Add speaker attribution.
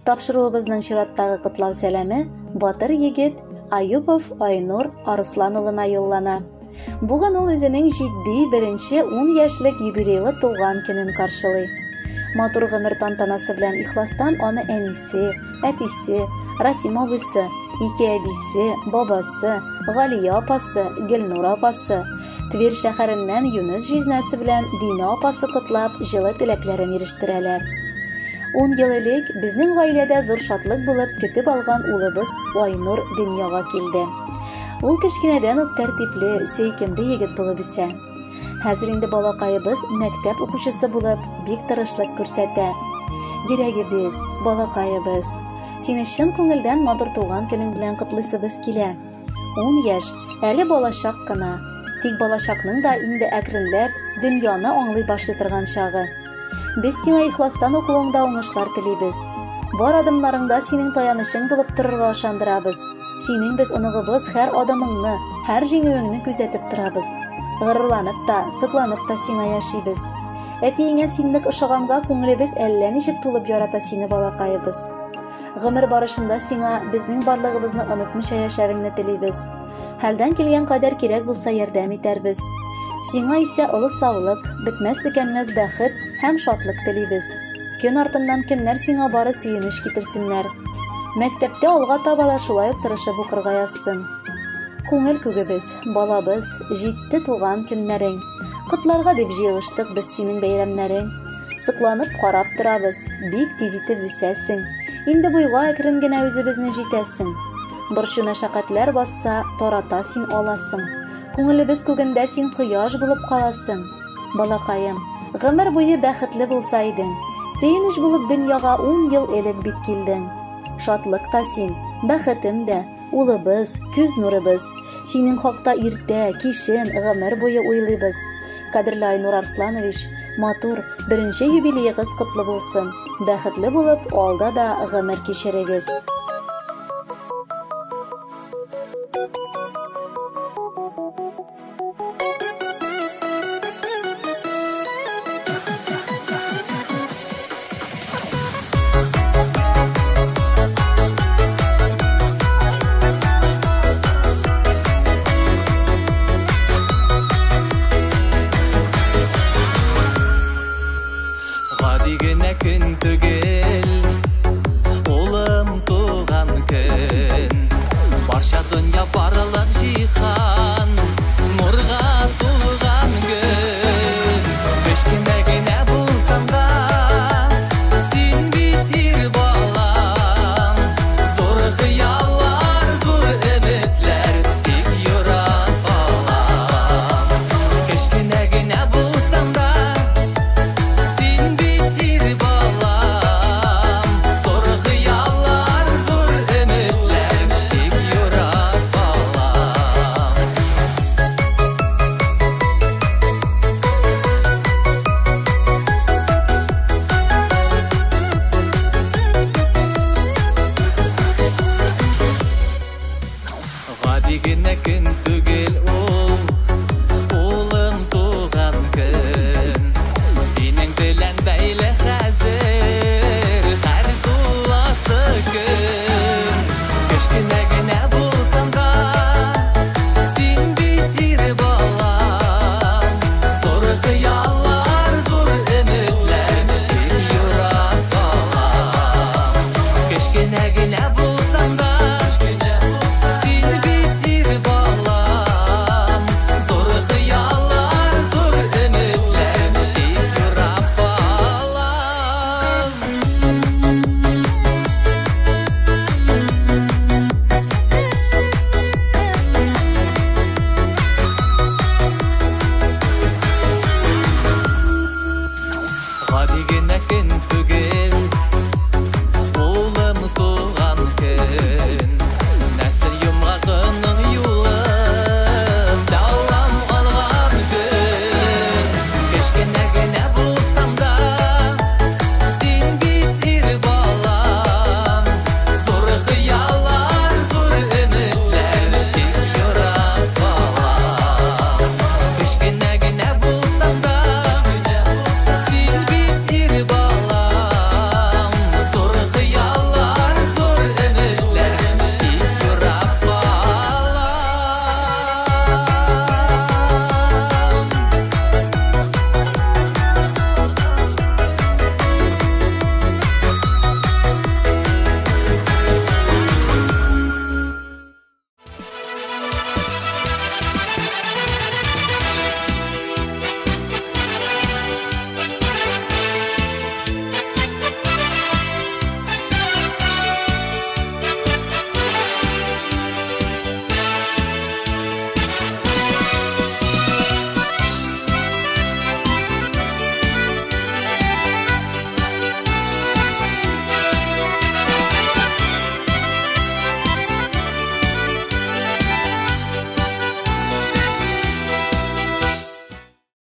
Speaker 1: Тапшыруыбызның чираттагы котлау сәламе батыр егет Аюпов Айнур Арыслан улына юллана. Бүген ул үзенең җитди беренче 10 яшьлек юбилейлы туган көнен каршылый. Матур гомер тантанасы белән ихластан аны әнисе, әтисе, Расим абыйсы, ике әбисе, бабасы, Галия апасы, Гөлнур апасы, Тверь шәһәреннән Юныс җизнәсе белән Динә апасы котлап, җылы теләкләрен ирештерәләр. Ун ел элек безнең гаиләдә зур шатлык булып көтеп алган улыбыз Айнур дөньяга килде. Ул кечкенәдән үк тәртипле, сөйкемле егет булып үсә. Хәзер инде балакаебыз мәктәп укучысы булып, бик тырышлык күрсәтә. Йөрәгебез, балакаебыз, сине чын күңелдән матур туган көнең белән котлыйсыбыз килә. Ун яшь, әле балачак кына. Тик балачакның да инде әкренләп дөньяны аңлый башлый торган чагы. Без сиңа ихластан укуыңда уңышлар телибез. Бар адымнарыңда синең таянычың булып торырга ышандырабыз. Синең без оныгыбыз һәр адымыңны, һәр җиңүеңне күзәтеп торабыз. Горурланып та, сокланып та сиңа яшибез. Әтиеңә син нык ошаганга күңелебез әллә ничек тулып ярата сине, балакаебыз. Гомер барышында сиңа безнең барлыгыбызны онытмыйча яшәвеңне телибез. Хәлдән килгән кадәр кирәк булса ярдәм итәрбез. Сиңа исә олы саулык, бетмәс-төкәнмәс бәхет һәм шатлык телибез. Көн артыннан көннәр сиңа бары сөенеч китерсеннәр. Мәктәптә алга таба да шулай ук тырышып укырга язсын. Күңел күгебез, балабыз, җитте туган көннәрең. Котларга дип җыелыштык без синең бәйрәмнәрең. Сокланып карап торабыз, бик тиз итеп үсәсең. Инде буйга әкрен генә үзебезне җитәсең. Борчу мәшәкатьләр басса, тарата син аласың. Күңелебез күгендә син кояш булып каласың. Балакаем, гомер буе бәхетле булса идең. Сөенеч булып дөньяга ун ел элек бит килдең. Шатлык та син, бәхетем дә, улыбыз, күз нурыбыз. Синең хакта иртә, кичен, гомер буе уйлыйбыз. Кадерле Айнур Арсланович, матур, беренче юбилеегыз котлы булсын. Бәхетле булып, алда да гомер кичерегез.
Speaker 2: Гади генә көн түгел, улым туган көн. Барча дөнья барлык җиһан нурга тулган көн. Кечкенә генә булсаң да, син бит ир бала. Зур хыяллар, зур өметләр тик юрап кала. Кечкенә генә булсаң да, син бит ир балам. Зур хыяллар, зур өметләр тик юрап кала. Гади генә көн түгел ул, улым туган көн. Синең белән бәйле хәзер һәр туласы көн. Кечкенә генә булсаң да, син бит ир балам. Зур хыяллар, зур өметләр тик юрап кала. Кечкенә генә булсаң да, син бит ир балам. Зур хыяллар, зур өметләр тик юрап калам. Гади генә